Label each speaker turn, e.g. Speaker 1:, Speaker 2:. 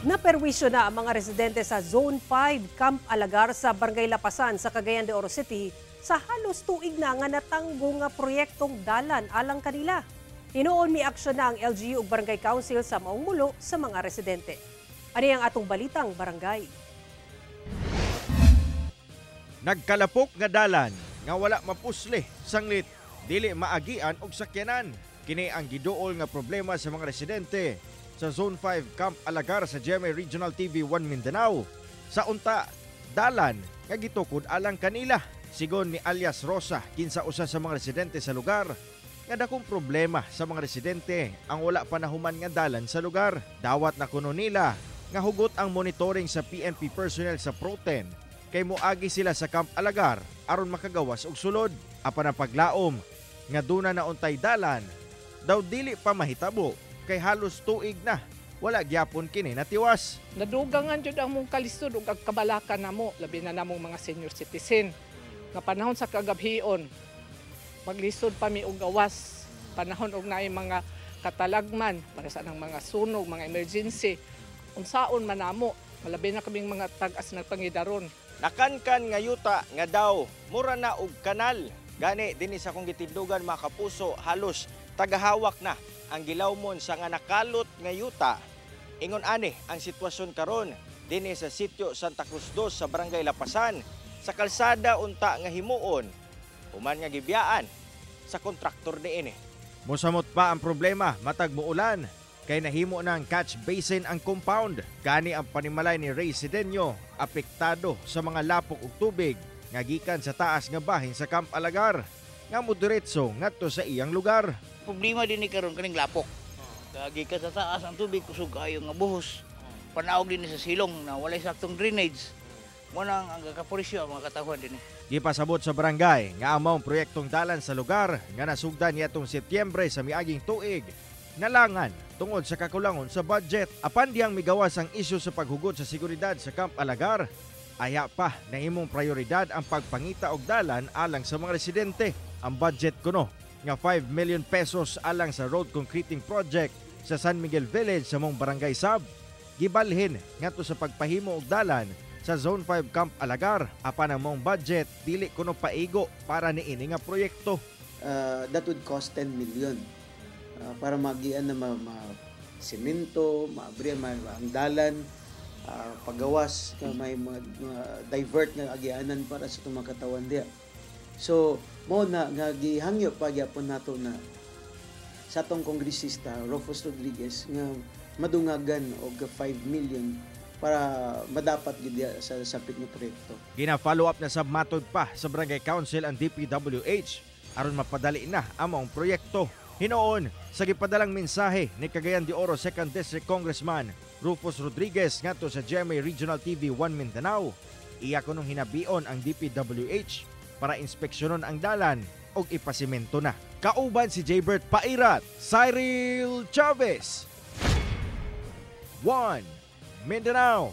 Speaker 1: Naperwisyo na ang mga residente sa Zone 5, Camp Alagar sa Barangay Lapasan sa Cagayan de Oro City sa halos tuig na nga natanggo nga proyektong dalan alang kanila. Hinuon mi aksyon na ang LGU ug Barangay Council sa maong mulo sa mga residente. Ani ang atong balitang barangay.
Speaker 2: Nagkalapok nga dalan nga wala mapusli sanglit dili maagian og sakyanan. Kini ang giduol nga problema sa mga residente sa Zone 5 Camp Alagar sa GMA Regional TV 1 Mindanao. Sa unta dalan nga gitukod alang kanila. Sigon ni alias Rosa, kinsa usa sa mga residente sa lugar, nga dakong problema sa mga residente ang wala pa nahuman nga dalan sa lugar. Dawat na kuno nila nga hugot ang monitoring sa PNP personnel sa Proten kay moagi sila sa Camp Alagar aron makagawas og sulod. Apan ang paglaom nga duna na untay dalan daw dili pa mahitabo kay halos tuig na wala gyapon kini natiwas.
Speaker 3: Nadugangan jud ang mong kalisod ug ang kabalakan namo, labi na namong mga senior citizen. Nga panahon sa kagabhion, maglisod pa mi og gawas. Panahon og naay mga katalagman para sa nang mga sunog, mga emergency. Unsaon man namo, malabi na kaming mga tag-as nagpangidaron.
Speaker 2: Nakankan nga yuta nga daw mura na og kanal. Gani dinhi sa akong gitindugan, mga kapuso, halos tagahawak na ang gilawmon sa nga nakalot nga yuta. Ingon ani ang sitwasyon karon dinhi sa sitio Santa Cruz 2 sa Barangay Lapasan sa kalsada unta nga himuon human nga gibiyaan sa kontraktor niini. Mosamot pa ang problema matag muulan kay nahimo na ang catch basin ang compound. Gani ang panimalay ni Ray Sedeño apektado sa mga lapok ug tubig nga gikan sa taas nga bahin sa Camp Alagar nga modiretso ngadto sa iyang lugar.
Speaker 4: Problema din ni karon kaning lapok. Gikan sa taas ang tubig, kusog kaayo nga buhos. Panaog din ni sa silong na walay saktong drainage. Mo nang ang gakapurisyo ang mga katawhan din.
Speaker 2: Gipasabot sa barangay nga ang maong proyektong dalan sa lugar nga nasugdan niadtong Setyembre sa miaging tuig nalangan tungod sa kakulangon sa budget. Apan diyang migawas ang isyu sa paghugot sa seguridad sa Camp Alagar, aya pa nahimong prioridad ang pagpangita og dalan alang sa mga residente. Ang budget kuno nga 5 million pesos alang sa road concreting project sa San Miguel Village sa mong barangay sab gibalhin ngadto sa pagpahimo og dalan sa Zone 5 Camp Alagar. Apan ang maong budget dili kuno paigo para niini nga proyekto.
Speaker 5: That would cost 10 million para magian na ma semento, maabri ang dalan, pagawas nga may mga divert nga agianan para sa itong mga katawan diya. So, mo na nga gihangyo pa gyapon nato na sa atong kongresista Rufus Rodriguez nga madungagan og 5 million para madapat gid diya sa sapit nga proyekto.
Speaker 2: Gina-follow up na sa matod pa sa Barangay Council ang DPWH aron mapadali na ang maong proyekto. Hinuon sa gipadalang mensahe ni Cagayan de Oro 2nd District Congressman Rufus Rodriguez ngadto sa GMA Regional TV 1 Mindanao, iya kunong hinabion ang DPWH para inspeksyonon ang dalan og ipasimento na. Kauban si Jaybert Pairat, Cyril Chavez. 1 Mindanao.